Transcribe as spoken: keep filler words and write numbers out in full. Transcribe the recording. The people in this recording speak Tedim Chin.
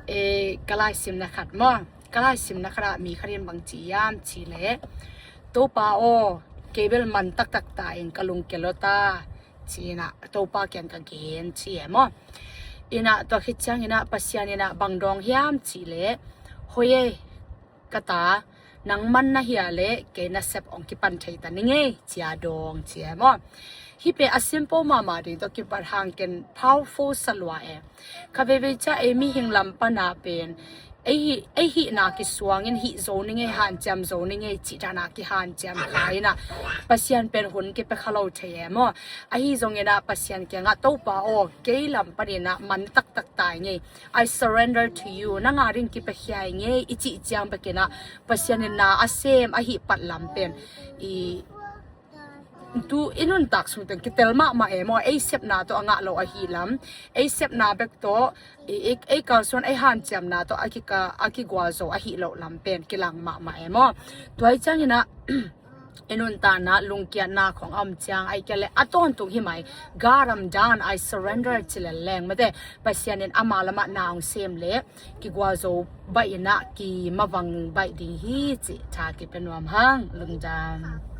E, ka laisimna khat maw, ka laisimna khat ah mi khat in bang ci hiam cih leh, Topa aw, kei bel man taktak ta in ka lungkia lo ta, ci-in ah Topa kiang ka gen ci e maw. In ah tua khit ciangin ah Pasian in ah bang dawng hiam cih leh, hoi e, ka ta, nang man na hia leh kei nasep hong kipan thei ta ning ei, ci-a dawng ci e maw. Hih pen a simple mahmah ding tawh kipat hang ken powerful sa lua e. Kha veivei ciang ei mihing lam pan ah pen ei hih, ei hihna kisuangin hih zo ning ei, hanciam zo ning ei cih dan a kihanciam kha in ah Pasian pen hun kipia kha lo thei e maw. Ahi zongin ah Pasian kiangah, Topa aw, kei lam panin ah man taktak ta ing ei, I surrender to you, nang a ding kipia khia ing ei, i cih ciang bekin ah Pasian in na a sem ahih pat lam pen i tu i nuntak sung teng kitel mahmah e maw. Ei sepna tawh a ngah lo ahih lam, ei sepna bek tawh i, i, ei kalsuan, ei hanciamna tawh a kika, a kigual zo ahih loh lam pen kilang mahmah e maw. Tua hi ciangin ah i nuntakna lungkiatna khong a om ciang, ahih kei leh a tawntung hi mai, God, I'm done, I surrender ci lel leng mate, Pasian in ama lamah na hong sem leh kigual zo baih in ah kimavang baih ding hi cih tha kipia nuam hang. Lungdam.